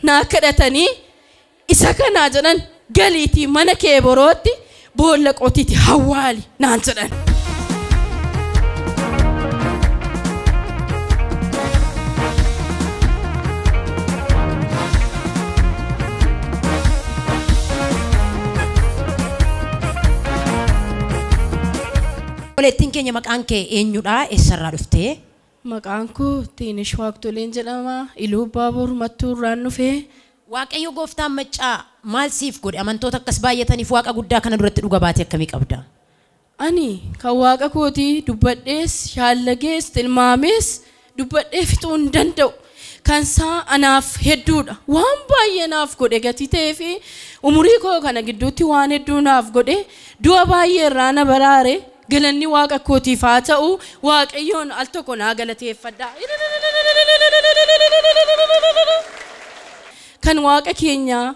naa kadhatanii isa kanaa jedhan galiitii mana kee borootti boolla qotiiti hawwaali naan jedhan. Obboleettiin keenya maqaan kee eenyudha? Eessarraa dhuftee? Maqaan koo Tiinish Waaqtoleen jedhama. Iluu Baabur Mattuurraan dhufee. Waaqayyo gooftaan maccaa maal siif godhe? Amantoota akkas baay'ataniif waaqa guddaa kana duratti dhuga baatee akkamii qabda? Ani kan waaqa kootii dubbadhees, shaallagees, tilmaamees dubbadhee fixuu hin danda'u. Kan isaa anaaf hedduudha. Waan baay'ee naaf godhe gatii ta'ee fi umurii koo kana gidduutti waan hedduu naaf godhe du'a baay'ee irraa na baraare. Galanni waaqa kootiif haa ta'u, waaqayyoon al tokko naa galateeffadha. Kan waaqa keenyaa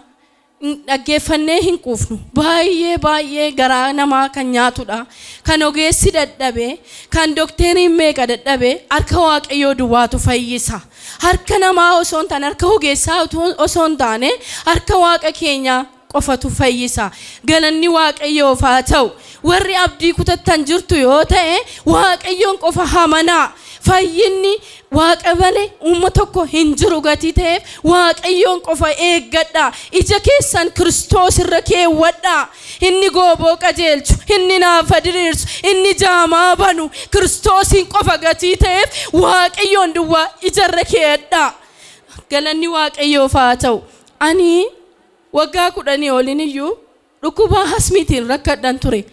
dhaggeeffannee hin quufnu. Baay'ee baay'ee garaa namaa kan nyaatudha. Kan ogeessi dadhabe, kan dokteriin meeqa dadhabe, harka waaqayyoo duwwaatu fayyisa. Harka namaa osoo hin taane, harka ogeessaa osoo hin taane, harka waaqa keenyaa qofatu fayyisa. Galanni waaqayyoof haa ta'u. Warri abdii kutattan jirtu yoo ta'e waaqayyoon qofa hamanaa. Fayyinni waaqa malee uumma tokko hin jiru gatii ta'eef waaqayyoon qofa eeggadhaa. Ija keessan Kiristoos irra keewwadhaa. Inni gooboo qajeelchu, inni naafa diriirsu, inni jaamaa banu Kiristoosiin qofa gatii ta'eef waaqayyoon duwwaa ijarra keewwadhaa. Galanni waaqayyoof haa ta'u. Ani waggaa 10 oliin iyyuu dhukkuba asmiitiin rakkadhan ture.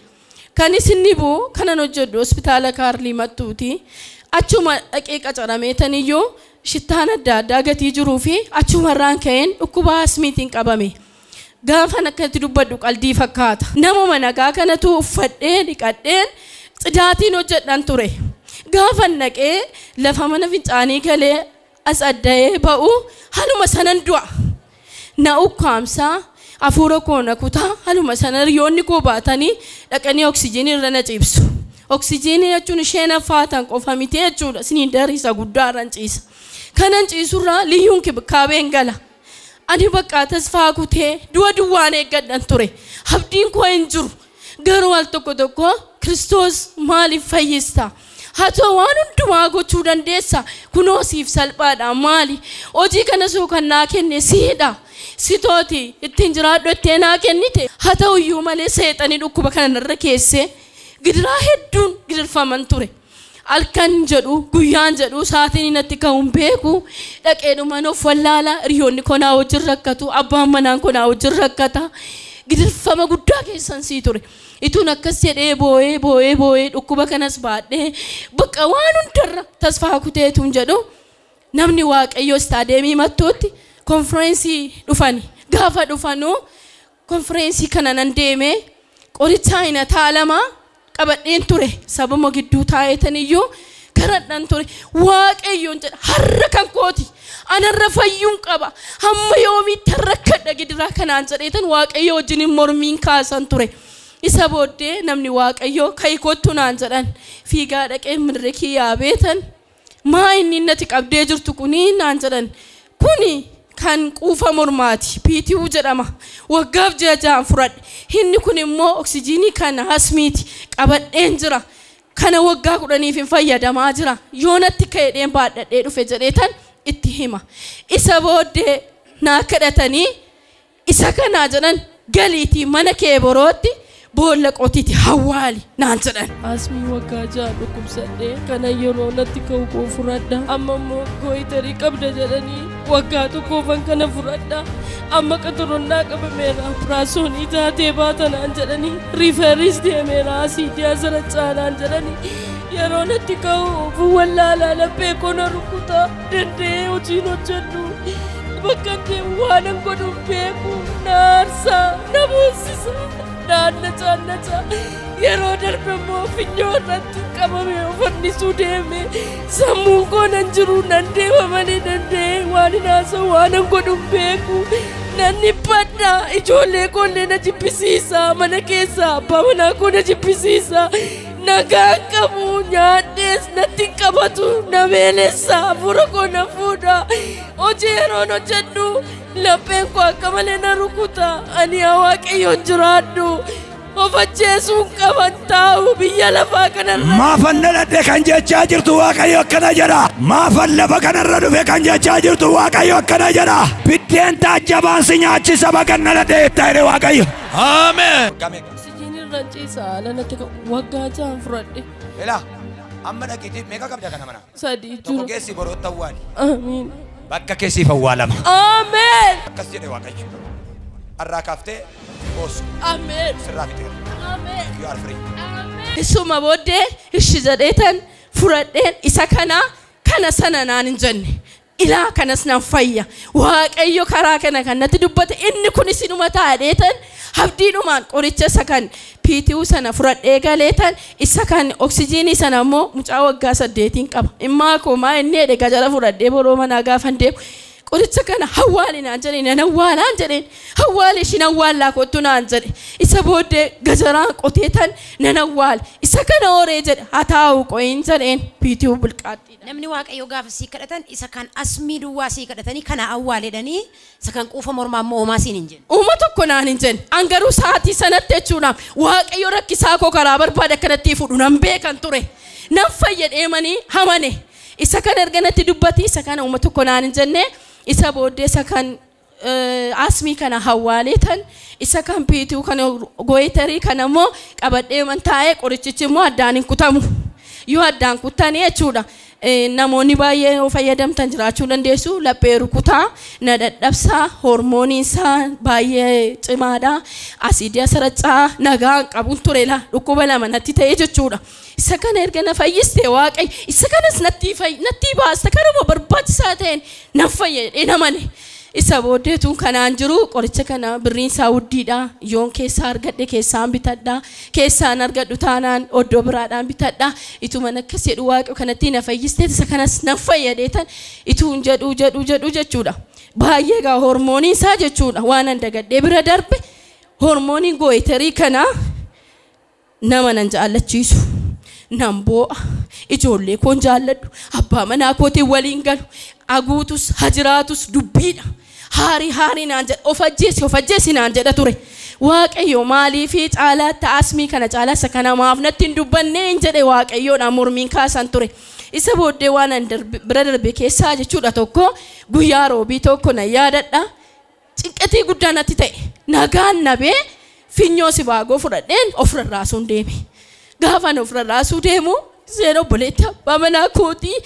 Kan isin dhibu kanan hojjedhu hospitaala Kaarlii Mattuuti. Achuma dhaqee qacarameetan iyyuu shittaan adda addaa gatii jiruu fi achumarraan ka'een dhukkuba asmiitiin qabame. Gaafan akkatti dubbadhu qaldii fakkaata. Namuma nagaa kanatu uffadhee dhiqadheen xidaatiin hojjedhan ture. Gaafan dhaqee lafa mana fincaanii galee as adda'ee ba'u haluma sanan du'a. Na ukkaamsaa hafuura koo na kutaa haluma sana hiriyoonni koo baatanii dhaqanii oksijiinii irra na ciibsu. Oksijiinii jechuun isheen affaatan qofa miti jechuudha. Siniindarii isa guddaa irra ciisa. Kanan ciisurraa liyyuun kibkaabeen gala. Ani bakka tasfaa kutee du'a duwwaan eeggadhan ture. Abdiin koo hin jiru. Garuu al tokko tokko Kiristoos maaliif fayyista? Haa ta'u waan hundumaa gochuu dandeessa. Kunoo siif salphaadha maali? Hojii kana suu kan naa kenne siidha. Sitooti ittiin jiraadhu ittee naa kennite. Haa ta'u iyyuu malee seexanii dhukkuba kana narra keessee gidiraa hedduun gidirfaman ture. Halkan jedhu guyyaan jedhu sa'aatiin natti ka'uun beeku dhaqeedhumaan of wallaala hiriyoonni koo naa wajjin rakkatu abbaan manaan koo naa wajjin rakkata gidirfama guddaa keessan sii ture. Ituun akkas jedhee boo'ee boo'ee boo'ee dhukkuba kanas baadhee bakka waan hundarra tasfaa kuteetuun jedhu namni waaqayyoo istaadeemii Mattuutti konfireensii dhufani. Gaafa dhufanuu konfireensii kana nan deemee qoricha ayinataa lama qabadheen ture. Sababa gidduu taa'eetan iyyuu karadhan ture. Waaqayyoon jedha har'a kan kooti anarra fayyuun qaba hamma yoomiitti rakkadha gidiraa kanaan jedheetan waaqayyo wajjin mormiin kaasan ture. Isa booddee namni waaqayyoo ka'i kottu naan jedhan fiigaa dhaqee mirrikii yaabeetan maa inni natti qabdee jirtu kuni naan jedhan kuni kan quufa mormaati PTU jedhama waggaaf ji'a 6 fudhadhe inni kun immoo oksijiinii kana asmiiti qabadheen jira kana waggaa 10 hin fayyadamaa jira yoo natti ka'eedheen baadhadhee dhufe jedheetan itti hima. Isa booddee naa kadhatanii isa kanaa jedhan galiitii mana kee borootti boolla qotiiti hawwaali naan jedhan. Asmii waggaa 6 dhukkubsadhee kana yeroo natti ka'u koo fudhadha. Amma immoo gooyitarii qabda jedhanii waggaa tokkoofan kana fudhadha. Amma qaxaronnaa qabameera operaasyoonii taatee baatanaan jedhanii riiferiis deemeera asiidii asirra caalaan jedhanii yeroo natti ka'u wallaalaa laphee koo na rukuta danda'ee hojiin hojjedhu bakka deemu waan hin godhu beeku na aarsaa na boonsisa. Naannacha yeroo darbe immoo finyoo irratti qabame fannisuu deeme sammuun koo nan jiru nan deema malee danda'ee waan hin haasa'u waan hin godhu beeku nan dhiphadha ijoollee koollee na jibbisiisa mana keessa abbaa manaa koo na jibbisiisa Nagaa qabu nyaadhees natti qabatu na beelessa hafuura koo na fuudha. Hojii yeroon hojjedhu lapheen koo akka malee na rukuta. Ani yaa Waaqayyoon jiraadhu. Of ajjeesuun qaban taa'u biyya lafaa kanarra. Maafan dhaladhe kan jechaa jirtu Waaqayyo akkana jedha. Maafan lafa kanarra dhufe kan jechaa jirtu Waaqayyo akkana jedha. Biddeen taajjabaan si nyaachisa bagan dhaladhe jedha Waaqayyo. Ameen. Oksijiinii irra ciisa haala natti waggaa 6 fudhadhe. Ilaa amma dhaqiitii meeqa qabda kana mana? 3 Tokko jiru. keessi borootti awwaali. Amiin. Bakka keessiif awwaalama. Ameen. Akkas jedhe Waaqayyo. Har'aa kaaftee boosu Ameen. sirraa fixeera. Ameen. You are free. Isuma booddee ishi jedheetan fudhadheen isa kana kana sana naan hin jenne. Ilaa kanas nan fayya. Waaqayyo karaa kana kan natti dubbate inni kun isinuma taa'eetan abdiidhumaan qoricha isa kan PTU sana fudhadhee galeetan isa kan oksijiinii sana immoo mucaa waggaa 8 qaba. Immaa koo maa inni jedhe gajara fudhadhee boroo manaa gaafan deemu. Qoricha kana hawwaali naan jedhe nan awwaalaan jedheen hawwaali ishiin awwaallaa kottu naan jedhe isa booddee gajaraan qoteetan nan awwaale isa kana horee jedhe haa taa'u qoyin jedheen PTU bilqaatti. Namni Waaqayyo gaafa sii kadhatan isa kan asmii duwwaa sii kadhatanii kana awwaaledhanii isa kan quufa mormaa immoo homaa siin hin jenne. Uuma tokko naan hin jenne an garuu sa'aatii sanatti jechuudhaan Waaqayyo rakkisaa koo karaa barbaade akkanatti fudhu nan beekan ture nan fayyadheemanii hamane isa kan erga natti dubbati isa kana uuma tokko naan hin jenne isa booddee isa kan asmii kana hawwaaleetan isa kan PTU kana goyitarii kana immoo qabadhee man taa'ee qorichichi immoo addaan hin kutamu yoo addaan kutanii jechuudha. Namoonni baay'ee yoo fayyadamtan jiraachuu dandeessu laphee rukutaa na dadhabsaa hormooniin isaa baay'ee cimaadha asiidii asaraccaa nagaan qabuun ture la dhukkuba lama natti ta'e jechuudha. Isa kana erga na fayyiste Waaqayyo isa kanas natti baasta kanuma barbaachisaa ta'een nan fayyadhee namane. Isa booddeetuun kanaan jiru qoricha kana birriin isaa wuddiidha yoon keessaa argadhe keessaan bitadha keessaan argadhu taanaan oddoo biraadhaan bitadha ituma akkas jedhu Waaqayyo kanatti na fayyiste isa kanas nan fayyadeetan ituun jedhu jedhu jedhu jechuudha. Baay'ee gaa hormooniin isaa jechuudha waan an dagadhee bira darbe hormooniin goyitarii kana nama nan jaallachiisu. Nan boo'a ijoollee koon jaalladhu abbaa manaa kootiin waliin galu aguutus hajiraatus dubbiidha haarii haarii naan jedha of ajjeesi naan jedha ture. Waaqayyo maaliifii caalaatti asmii kana caalaa isa kana maaf natti hin dubbanne hin jedhe Waaqayyoodhaan mormiin kaasan ture. Isa booddee waan an bira darbe keessaa jechuudha tokko guyyaa roobii tokko nan yaadadha cinqatii guddaa natti ta'e nagaan nabee finyoo sibaagoo fudhadheen of rarraasuun deeme. Gaafan of rarraasuu deemu isheen obboleetti abbaa manaa kootii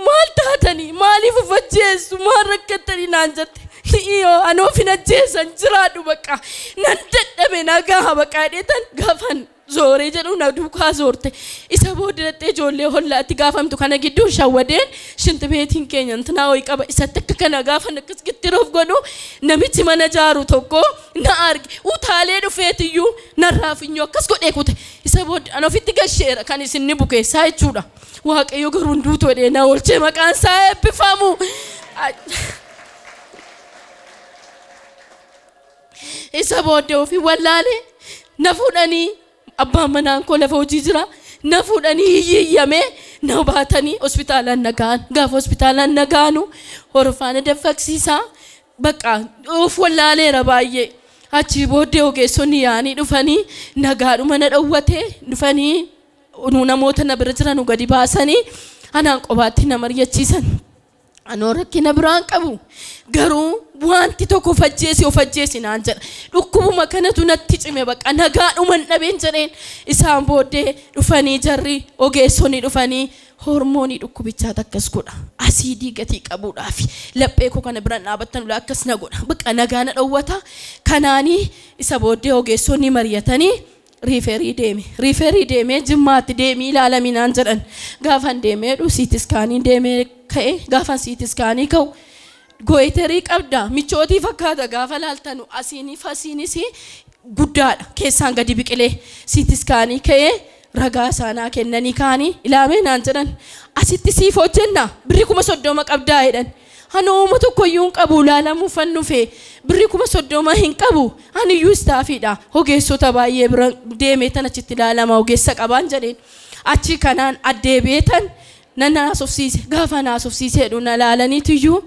maal taatanii maaliif of ajjeessu maal rakkattanii naan jette Iyo anoo of hin ajjeesan jiraadhu bakka nan dadhabe nagaa bakka jedheetan gaafan zooree jedhu na duukaa zoorte isa booddee dhattee ijoollee hollaatti gaafamtu kana gidduu shawwadeen shinti beetiin keenya intinaa wayii qaba isatti akka kana gaafan akkas gittiroof godhu namichi mana jaaru tokko na arge utaalee dhufeetiyyuu narraa finyoo akkas godhee kute isa booddee an ofitti gasheera kan isin ni bukeessaa jechuudha. Waaqayyo garuu hunduutu jedhee na oolchee maqaan isaa eebbifamu. Isa booddee ofii wallaalee na fuudhanii abbaan manaan koo lafa hojii jira na fuudhanii hiyyeeyyamee na baatanii hospitaalaan na ga'an gaafa hospitaalaan na ga'anu horofaana daffaqsiisaa bakka of wallaaleera baay'ee achi booddee ogeessonni yaa'anii dhufanii nagaadhuma na dhowwatee dhufanii namoota na bira jiran gadi baasanii anaan qobaatti na mari'achiisan. Anoo rakkina biraan qabu garuu wanti tokko of ajjeesi naan jedha dhukkubuma kanatu natti cime bakka nagaadhuma hin dhabeen jedheen isaan booddee dhufanii jarri ogeessonni dhufanii hormoonii dhukkubichaa akkas godha asiidii gatii qabuudhaaf laphee koo kana biraan dhaabattan akkas na godha bakka nagaa na dhowwata kanaanii isa booddee ogeessonni mari'atanii riiferii deemee Jimmaatti deemii ilaalamii naan jedhan gaafan deemee dhu siitiskaanii deemee ka'e gaafan siitiskaanii ka'u goyiterii qabda michootii fakkaata gaafa laaltanu asiiniif asiinis guddaadha keessaan gadi biqilee siitiskaanii ka'ee ragaa isaanaa kennanii kaanii ilaamee naan jedhan asitti siif hojjenna birrii 30,000 qabdaa jedhan. Anooma tokkoyyuu hin qabu ilaalamuuf an dhufe birrii 30,000 hin qabu aniyyuu istaafiidha ogeessota baay'ee bira deemee tan achitti ilaalama ogeessa qabaan jedheen. Achi kanaan addeebi'eetan nan haasofsiise. Gaafa haasofsiisee jedhu na laalaniitiyyuu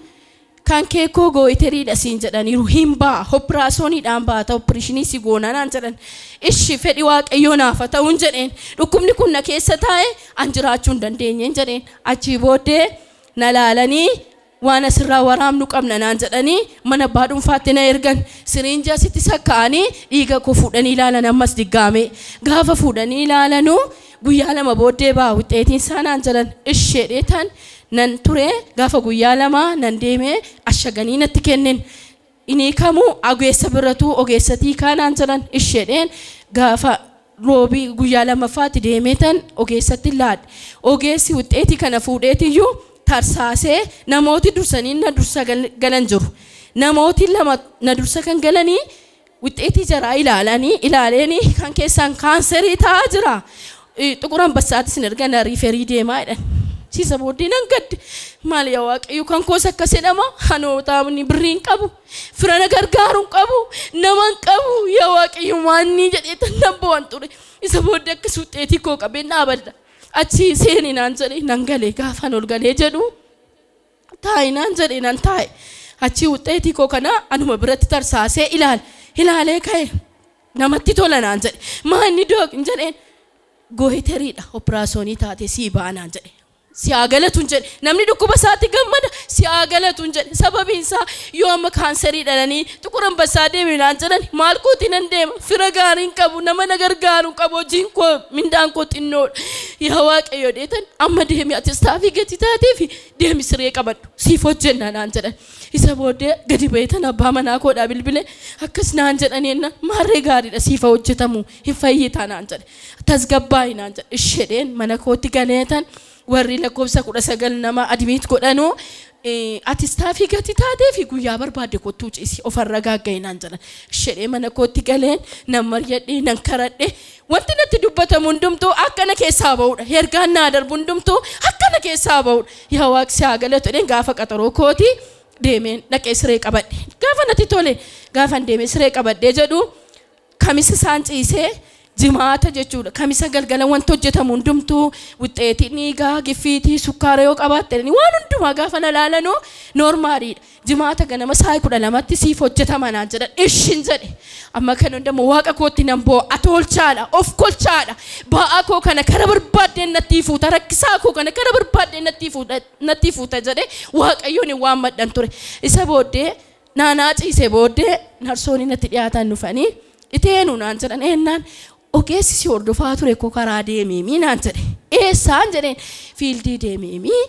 kan keekoo goiteriidha siin jedhaniiru hin ba'a operaasyooniidhaan baata opereeshinii si goona naan jedhan. Ishi fedhi waaqayyoo naaf haa ta'uun jedheen. Dhukkubni kun na keessa taa'e an jiraachuu hin dandeenyeen jedheen. Achii booddee na laalanii waan asirraa waraabnu qabna naan jedhanii mana abbaa dhuunfaatti na ergan. Siriinjii asitti sakka'anii dhiiga koo fuudhanii ilaalan ammas diggaame. Gaafa fuudhanii ilaalanuu guyyaa 2 booddee ba'a wuxeetiin isaa naan jedhan. Isheedhee tan nan ture gaafa guyyaa 2 nan deemee ashaganii natti kennen. Inni kamuu ogeessa biratuu ogeessatii kaanaan jedhan. Isheedheen gaafa roobii guyyaa 2ffaatti deemee tan ogeessatti laadhe. Ogeessi wuxeetii kana fuudheetiyyuu tarsaasee namooti dursanii na dursa galan jiru. Namooti 2 na dursa kan galanii wuxeetii jaraa ilaalanii ilaaleenii kan keessaan kaanserii ta'aa jira. Xuqur Ambassaattis hin ergan riiferii deemaa jedhan. Siisa booddee nan gadde. Maal yaa Waaqayyo kan koos akkas jedhama. Hanootaamni birrii hin qabu. Fira na gargaaru hin qabu. Nama hin qabu. Yaa Waaqayyo maanni jedhee tan nan bo'an ture. Isa booddee akkas wuxeetii koo qabeen dhaabadha. Achi seeni naan jedhe nan galee gaafan ol galee jedhu taa'i naan jedhe nan taa'e. Achi wuxeetii koo kana anuma biratti tarsaasee ilaale. Ilaalee ka'e namatti tola naan jedhe. Maanni doog hin jedheen goiteriidha operaasyoonii taate sii ba'a naan jedhe. Si haa galatu hin jedhe. Namni dhukkuba isaatti gammada si haa galatu hin jedhe. Sababiin isaa yoo amma kaanserii dhalanii Xuqur Ambassaa deemi naan jedhan maal kootii nan deema. Fira gaarii hin qabu, nama na gargaaru hin qabu, hojiin koo mindaan koo xinnoodha. Yaa Waaqayyo dheetan amma deemi ati istaafii gati taatee fi deemi siree qabadhu siif hojjenna naan jedhan. Isa booddee gadi ba'eetan abbaa manaa koodhaa bilbile akkas naan jedhanii enna maarree gaariidha siif hojjetamu hin fayyitaa naan jedhe. Tasgabbaa'i naan jedhe. Ishedheen mana kootti galeetan warri lakkoofsa 19 nama admiit godhanuu ati istaafii gati taatee fi guyyaa barbaadde kottuu ciisi ofarra gaagga'i naan jedhan. Ishedhee mana kootti galeen nan maryadhee nan karadhe. Wanti natti dubbatamu hundumtuu akkana keessaa ba'uudha. Ergaan naa darbu hundumtuu akkana keessaa ba'uudha. Yaa Waaqni si haa galatu jedheen gaafa qaxaroo kooti deemeen dhaqee siree qabadhe. Gaafa natti tole gaafan deemee siree qabadhee jedhu kamisa isaan ciisee jimaata jechuudha. Kamisa galgala wanti hojjetamu hundumtuu wuxeetii dhiigaa, giffiitii, sukkaara yoo qabaatte waan hundumaa gaafa na laalanuu noormaaliidha. Jimaata ganama sa'a 12tti siif hojjetama naan jedhan. Ishin jedhe. Amma kan hundamu waaqa kootti nan boo'a. Ati olchaadha, of kolchaadha. Ba'aa koo kana kara barbaaddeen natti fuuta, rakkisaa koo kana kara barbaaddeen natti fuuta jedhe Waaqayyoon hin waammadhan ture. Isa booddee naanaa ciisee booddee narsoonni natti dhiyaatan dhufanii iteenu naan jedhan. Eennaan ogeessi si hordofaa ture koo karaa deemiimii naan jedhe. Eessaan jedheen fiildii deemiimii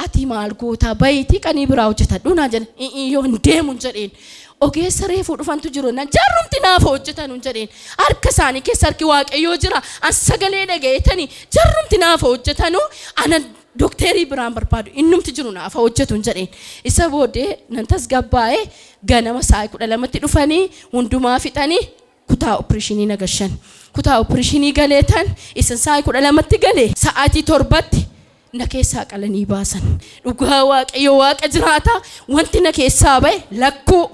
ati maal gootaa bayitii qanii biraa hojjetadhu naan jedhan. Yoo hin deemu jedheen. Ogeessa reefuu dhufantu jiru naan jarrumti naaf hojjetanu jedheen. Harka isaanii keessa harki Waaqayyoo jira. An sagalee dhaga'eetanii jarrumti naaf hojjetanu ana dokteerii biraan barbaadu innumti jiru naaf hojjetu jedheen. Isa booddee nan tasgabbaa'ee ganama sa'a 12tti dhufanii hundumaa fixanii kutaa opereeshinii nagashan. Kutaa opereeshinii galeetan isin sa'a 12tti galee sa'aatii 7tti na keessaa qalanii baasan. Dhugaa Waaqayyo Waaqa jiraata wanti na keessaa ba'e lakkuu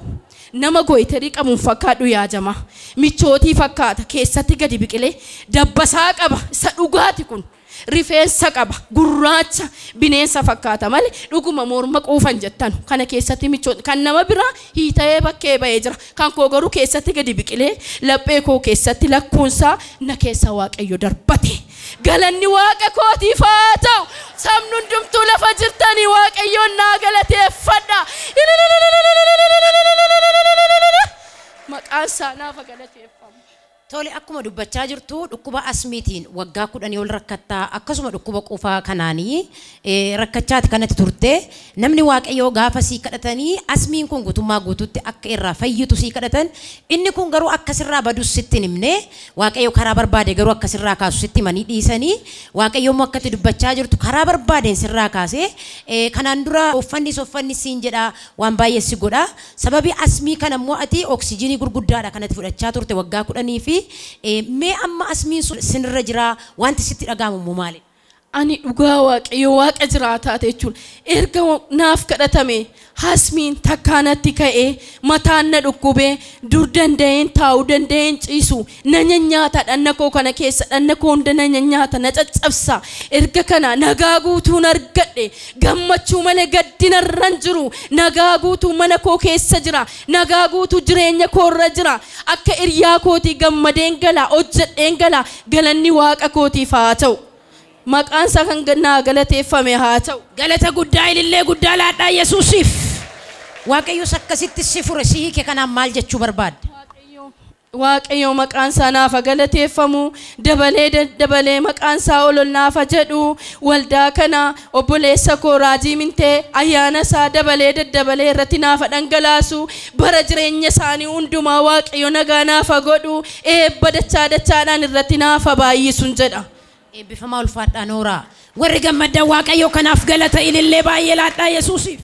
nama goiterii qabuun fakkaadhu yaajama. Michootii fakkaata keessatti gadi biqilee dabbasaa qaba isa dhugaati kun. Rifeensa qaba gurraacha bineensa fakkaata malee dhuguma morma quufan jettan kana keessatti michoota kan nama biraa hiita'ee bakkee ba'ee jira. Kan koo garuu keessatti gadi biqilee laphee koo keessatti lakkuunsaa na keessa Waaqayyo darbate. Galanni Waaqa kootiif haa ta'u. Sabni hundumtuu lafa jirtanii Waaqayyoon naa galateeffadha. Maqaan isaa naaf galateeffamu. Tole akkuma dubbachaa jirtu dhukkuba asmiitiin waggaa 10 ol rakkattaa akkasuma dhukkuba qufaa kanaanii rakkachaati kanatti turte. Namni Waaqayyoo gaafa sii kadhatanii asmiin kun guutummaa guutuutti akka irraa fayyitu sii kadhatan. Inni kun garuu akkasirraa badus sitti hin himne. Waaqayyo karaa barbaade garuu akkasirraa kaasu sitti himanii dhiisanii. Waaqayyo immoo akkatti dubbachaa jirtu karaa barbaadeen sirraa kaase. Kanaan dura uffanni siin jedha waan baay'ee si godha. Sababii asmii kana immoo ati oksijiinii gurguddaadha kanatti fudhachaa turte waggaa 10 fi mee amma asmiin sun sinirra jira wanti sitti dhaga'amu immoo maali? Ani dhugaa Waaqayyo Waaqa jiraataa jechuudha. Erga naaf kadhatame hasmiin takkaanatti ka'ee mataan na dhukkubee dur danda'een taa'uu danda'een ciisu na nyaata dhanna koo kana keessa dhanna koo hunda na nyaata na caccabsa. Erga kana nagaa guutuun argadhe gammachuu malee gaddinarran jiru nagaa guutuu mana koo keessa jira nagaa guutuu jireenya koorra jira akka hiriyaa kootii gammadeen gala hojjedheen gala galanni Waaqa kootiif haa ta'u. Maqaan isaa kan naa galateeffame haa ta'u. Galata guddaa ilillee guddaa laadhaa Yesuusiif. Waaqayyos akkasitti si fure si hiike kanaan maal jechuu barbaadde? Waaqayyo maqaan isaa naaf galateeffamu dabalee daddabalee maqaan isaa ol ol naaf jedhu waldaa kana obboleessa koo Raajii Mintee ayyaana isaa dabalee daddabalee irratti naaf dhangalaasu bara jireenya isaanii hundumaa Waaqayyo nagaa naaf godhu eebba dachaa dachaadhaan irratti naaf baay'isuun jedha. Eebbifamaa ulfaadhaa nooraa. Warri gammaddan Waaqayyo kanaaf galata ilillee baay'ee laadhaa Yesuusiif.